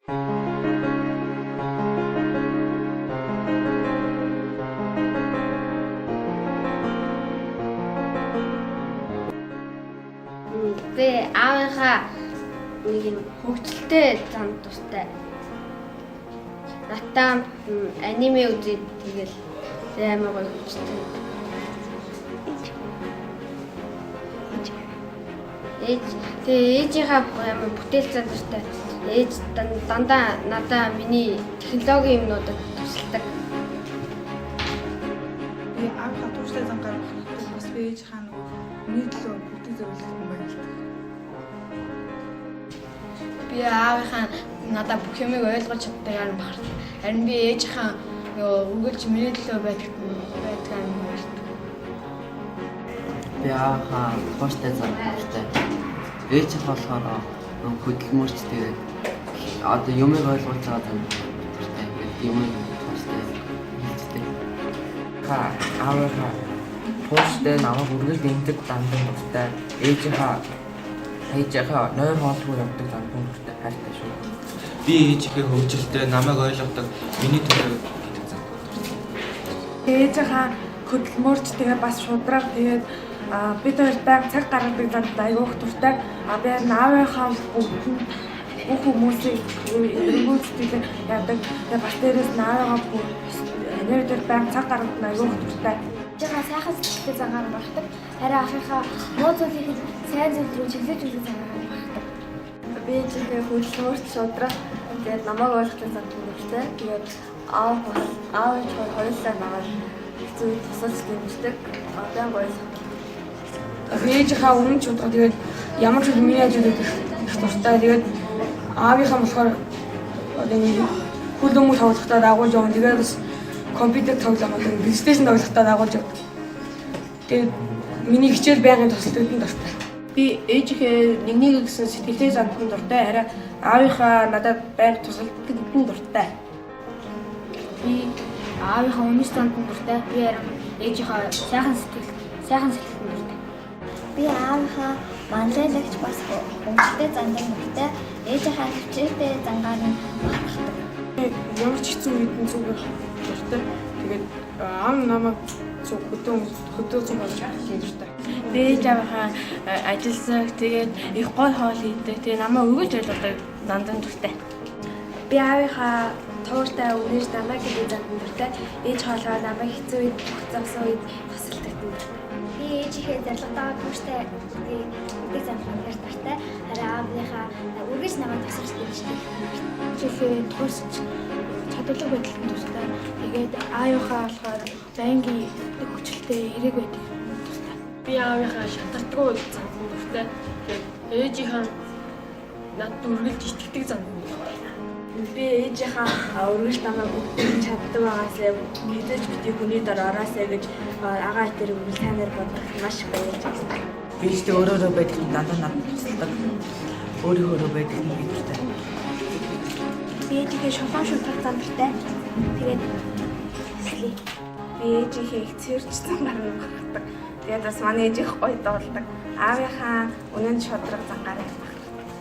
Би аавынхаа нэг юм хөгжилтэй зам дуртай. Надтай аниме үзээд тэгэл амар гоё хөгжилтэй. Ээж тэгээ ээжийнхаа амар бүтээл зан дуртай. Ээж дандаа надаа миний технологийн юмнуудад тусалдаг. Би аавынхаа тууштай зангаар бахархдаг. Бас би ээжийнхаа нөгөө миний төлөө бүгдийг зөвлөдөг юм баярлдаг. Би аавынхаа надад бүх юмыг ойлгож чаддгаар нь бахархдаг. Харин би ээжийнхаа нөгөө үргэлж миний төлөө байдгаар нь баярлдаг. Би аавынхаа тууштай зан дуртай. Ээжийнх болохоор хөдөлмөрч тэгээд одоо юмыг ойлгож байгаа зан дуртай. Ингээд юмыг тууштай хэлждэг. Ха аавынхаа тууштай намайг үргэлж дэмждэг зандан дуртай. Ээжийнхаа нойр хоолгүй явдаг зандан дуртай хайртай шүү. Би ээжийнхээ хөгжилтэй намайг ойлгодог миний төлөө гэдэг зандан дуртай. Ээжийнхаа хөдөлмөрч тэгээ бас шудраг тэгээд бид хоёр байнга цаг гаргадаг занд айгүйх дуртай. А би аавынхаа бүх хүмүүсийг эргүүлдэг яадаг. Тэгээ бас дээрээс нь аавыгаа бүх нэр дээр байнга цаг гаргадаг айгүйх дуртай. Ээжийнхаа сайхан сэтгэлтэй зангаар бахархдаг. Харин ахынхаа муу зүйлийг сайн зүйл рүү чиглэж үзэх зангаар бахархдаг. Би ээжийнхээ хөдөлмөрч шудраг тэгээд намайг ойлгодог занд дуртай. Тэгээд аав бас аав ээж хоёулаа намайг хэцүү үед тусалж дэмждэг. Байнга ойлгодог. Би ээжийнхаа үнэн шудраг тэгээд ямар ч үйл миний ажил их дуртай. Тэгээд аавынхаа болохоор одоо нэг хөл өмг тоглохдоо дагуулж явна. Тэгээд бас компьютер тоглоом одоо PlayStation тоглохдоо дагуулж явдаг. Тэгээд миний хичээл байнгын тусалдаг нь дуртай. Би ээжийнхээ нэг нэг гэсэн сэтгэлтэй зандсан дуртай. Харин аавынхаа надад байнга тусалдаг нь дуртай. Би аавынхаа үнэн зандан дуртай. Би харин ээжийнхаа сайхан сэтгэлтэй дуртай. Би аавынхаа манлайлагч бас хөгжилтэй зандан дуртай. Ээжийнхаа төвчээртэй зангаар нь бахархдаг. Ямар ч хэцүү үед нь зүг байх дуртай. Тэгээд аав намайг зүг хөдөө зүг болж чадах дуртай. Би ээж аавынхаа ажилласан тэгээд их гол хоол хийдэг. Тэгээд намайг үргэлж ойлгодог зандан дуртай. Би аавынхаа тууртай үнэж намайг гэдэг зандан дуртай. Ээж хоолой намайг хэцүү үед бүх зовсон үед тусалдаг. Би ээжийнхээ зорилготойгоо тууштай гэдэг зандан дуртай. Харин аавынхаа үргэлж намайг тусалж дэмждэг. Ээжийнхээ туусч чадварлаг байдалд дуртай. Тэгээд аавынхаа болохоор байнгын хөгжилтэй эерэг байдаг дуртай. Би аавынхаа шантардгүй зандан дуртай. Тэгээд ээжийнхаа надад үргэлж итгэдэг зандан дуртай. Би ээжийнхаа үргэлж намайг өгдөг чаддаг байгаасаа мэдээж бити хүний дор ороосаа гэж агаа тэр үргэлж сайнаар бодох маш их баярлж байна. Би ч өөрөөрөө байдаг нь дандаа надад тусалдаг. Өөрийнхөөрөө байдаг нь би дуртай. Би ээжийнхээ шулуун шудраг зан дуртай. Тэгээд тэслээ. Би ээжийнхээ их цэвэрч зангаар бахархдаг. Тэгээд бас манай ээж их гоё дуулдаг. Аавынхаа үнэн шудраг зангаар бахархдаг.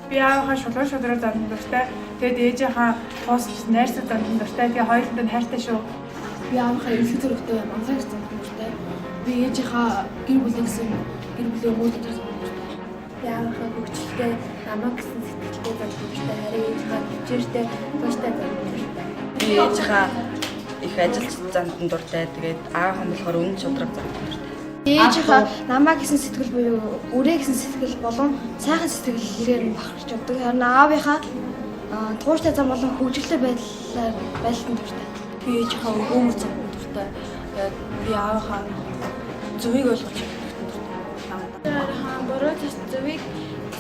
Би аавынхаа шулуун шудраг зандан дуртай. Тэгээд ээжийнхаа туусч найрсаг зандан дуртай. Тэгээ хоёуланд нь хайртай шүү. Би аавынхаа эрэлхэг зөрөгтэй манлайлагч зандан дуртай. Би ээжийнхаа гэр бүлийн гэсэн гэр бүлийн өмгөөлөлт зандан дуртай. Би аавынхаа хөгжилтэй намайг гэсэн сэтгэлтэй зандан дуртай. Харин ээжийнхаа төвчээртэй тууштай зандан дуртай. Би ээжийнхаа их ажилч зандан дуртай. Тэгээд аавынхаа болохоор үнэн шудраг зандан дуртай. Ээжийнхаа намайг гэсэн сэтгэл буюу үрээ гэсэн сэтгэл болон сайхан сэтгэлээр бахарч явдаг. Харин аавынхаа тууштай зам болон хөгжилтэй байдлаар байлтан дуртай. Би ээжийнхаа өгөөмөр зандан дуртай. Би аавынхаа зөвийг ойлгож чаддаг дуртай. Аавынхаа буруу зүс зөвийг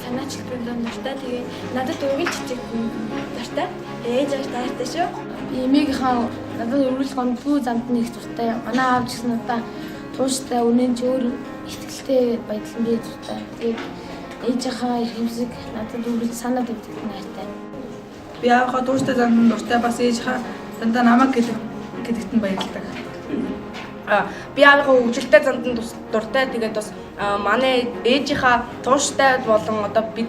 санаачилдаг дуртай. Тэгээд надад үргэлж чичдэг дуртай. Ээж ааш таартай шүү. Би эмээгийнхаа надад үргэлж гомдгүй замд нь их дуртай. Манай аав ч гэсэн надад тууштай үнэн ч өөр ихтгэлтэй байдал нь би дуртай. Тэгээд ээжийнхаа эрхэмсэг надад үргэлж санаа тавьдаг нь хайртай. Би аавынхаа тууштай зандан дуртай. Бас ээжийнхаа дандаа намайг гэдэгт нь баярлдаг. Би аавынхаа хөгжилтэй зандан дуртай. Тэгээд бас Манай ээжийнхаа тууштай болон одоо бид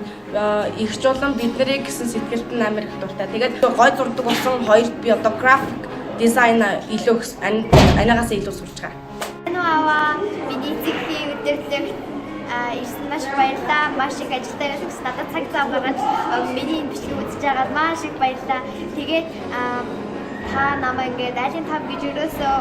эгч болон бид нарыг гэсэн сэтгэлд нь амар их дуртай. Тэгээд гой зурдаг болсон хоёрт би одоо график дизайн илүү анаагаас илүү сурч байгаа. Сайн уу аваа, миний эцэг эхийн өдөрлөгт ирсэн маш их баярлалаа. Маш их ажилтай байсан гэсэн надад цаг зав гаргаж миний энэ бичлэг үзэж байгаад маш их баярлалаа. Тэгээд та намайг ингээд айлын тав гэж ерөөсөө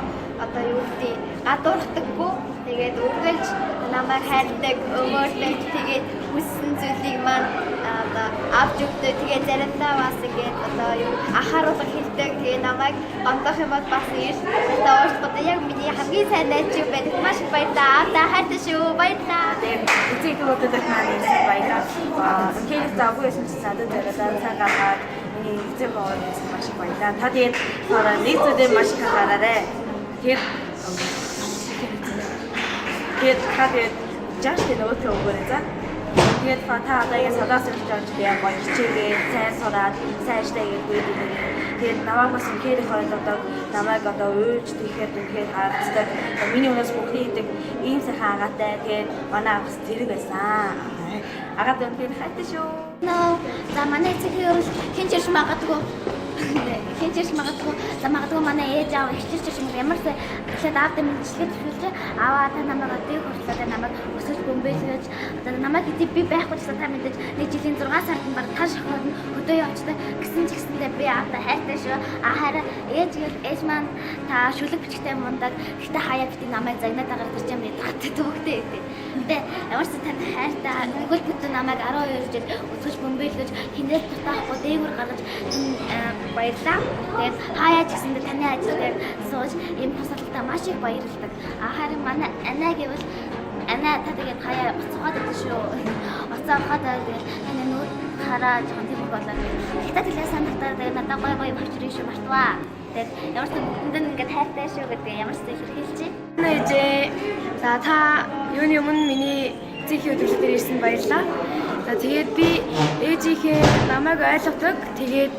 одоо юу гэдэг гадуурхдаггүй. Тэгээд үргэлж намайг хайрладаг, өмөөрдөг. Тэгээд хүссэн зүйлийг маань одоо авч өгдөг. Тэгээд заримдаа бас ингээд одоо юу анхааруулга хэлдэг. Тэгээд намайг гомдох юм бол бас ирж надад уучлах. Одоо яг миний хамгийн сайн найз юм байна. Маш их баярлалаа. Аавдаа хайртай шүү. Баярлалаа. Эцэг эхүүдэд маань ирсэн баярлалаа. Үнэхээр их завгүй байсан чинь надад зориулаад цаг гаргаад миний эцэг богоон ирсэн маш их баярлалаа. Та тэгээд нэг зүйлээ маш их анхаараарай. Тэгээд та тэгээд жааш тэ нөгөөтөө өгөөрэй за. Тэгээд та одоо яг садаас ирж байгаа чинь яг гоё хичээгээ сайн сураад сайн ажиллаа гэдэг үед. Тэгээд намайг бас үнэхээр их ойлгодог, намайг одоо уйлж тийхээр үнэхээр харамсдаг. Миний өнөөс бүхний хийдэг ийм сайхан агаатай. Тэгээд манай аг бас зэрэг байсан. Агаад үнэхээр хайртай шүү. За манай эцэг эхийн хэн ч ирж магадгүй. Хэн ч ирж магадгүй. За магадгүй манай ээж аав ихчирч ирж магадгүй. Ямар ч тэгэхээр аавд мэдчилгээ зөвшөөрч аваа та намайг одоо хүртэл одоо намайг өсөж бөмбөлгөж одоо намайг хэдий би байхгүй ч та мэдээж нэг жилийн 6 сард нь баг та шахаад нь хөдөө явчихдаг гэсэн ч гэсэндээ би аавдаа хайртай шүү. А хараа ээж гэл ээж маань та шүлэг бичгтэй мундаг. Гэхдээ хаяа бити намайг загнаад агаар тэр чинь мэдгатай төвөгтэй гэдэг. Гэтэ ямар ч танд хайртай хөл бүтэн намайг 12 жил өсөж бөмбөлгөж хинээс дутаахгүй дээгүүр гаргаж баярлаа. Тэгээд хаяа ч гэсэндээ таны ажил дээр сууж ийм тусалтаа маш их баярлалдаг. А харин манай анаа гэвэл анаа та тэгээд хаяа уцгаад байдаг шүү. Уцаа авахад тэгээд таны нүд хараа жоохон тийм болоо. Гэхдээ тэлээ санагдаа тэгээд надад гоё гоё авчирна шүү мартваа. Тэгээд ямар ч бүгдэнд нь ингээд хайртай шүү гэдэг ямар ч зүйл илэрхийлж. Ээжээ. За та юуны өмнө миний эцэг эхийн өдөрлөг дээр ирсэн баярлалаа. За тэгээд би ээжийнхээ намайг ойлгодог. Тэгээд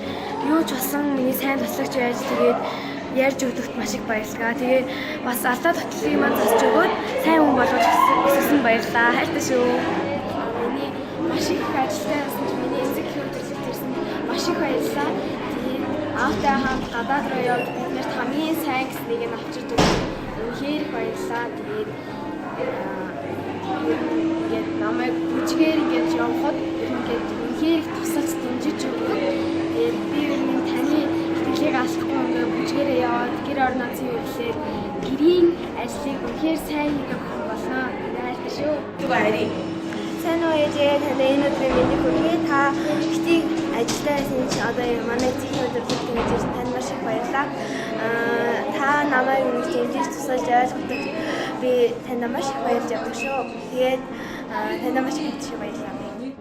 юу ч болсон миний сайн туслагч байж тэгээд ярьж өгдөгт маш их баярлалаа. Тэгээд бас алдаа дутдлыг маань засч өгөөд сайн хүн болгож өсгсөн баярлалаа. Хайртай шүү. Миний маш их ажилтай байсан чинь миний эцэг эхийн өдөрлөгт ирсэн маш их баярлалаа. Тэгээд аавтай хамт гадаад руу явж биднэрт хамгийн сайн гэснийг нь авчирч өгсөн. Үнэхээр их баярлалаа. Тэгээд ингээд намайг бүжгээр ингээд явхад ер нь ингээд үнэхээр их тусалж дэмжиж өгдөг. Тэгээд би ер нь таны итгэлийг алдахгүй ингээд бүжгээрээ яваад гэр орноо цэвэрлээд гэрийн ажлыг үнэхээр сайн хийдэг хүн болно. Хайртай шүү. Түгээрэй. Сайн уу ээжээ, танд энэ өдрийн мэндийг хүргэе. Та битгий ажилтай байсан чинь одоо манай эцэг эхийн өдөрлөгт ингэж ирсэн танд маш их баярлалаа. Та намайг ингэж дэмжиж тусалж ойлгодог би танд маш их баярлж явдаг шүү. Тэгээд танд маш их их баярлалаа.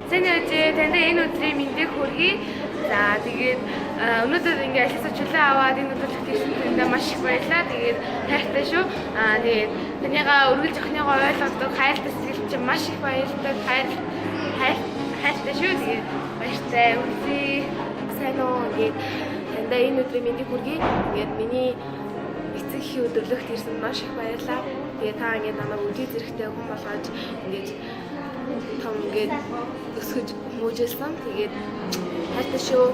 Сайн уу ээжээ, танд энэ өдрийн мэндийг хүргэе. За тэгээд өнөөдөр ингээ ажлаасаа чөлөө аваад энэ өдөрлөгт ирсэн танд маш их баярлалаа. Тэгээд хайртай шүү. Тэгээд таныгаа өргөлж охиныгоо ойлгодог, хайртай сэтгэл чинь маш их баярлалаа. Хайртай шүү. Тэгээд баяртай үзье. Сайн уу? Тэгээд таньда энэ өдрийн мэндийг хүргэе. Тэгээд миний эцэг эхийн өдөрлөгт ирсэн маш их баярлалаа. Тэгээд та ингээд намайг үгүй зэрэгтэй хүн болгож ингээд том ингээд өсгөж хүмүүжүүлсэн. Тэгээд хайртай шүү.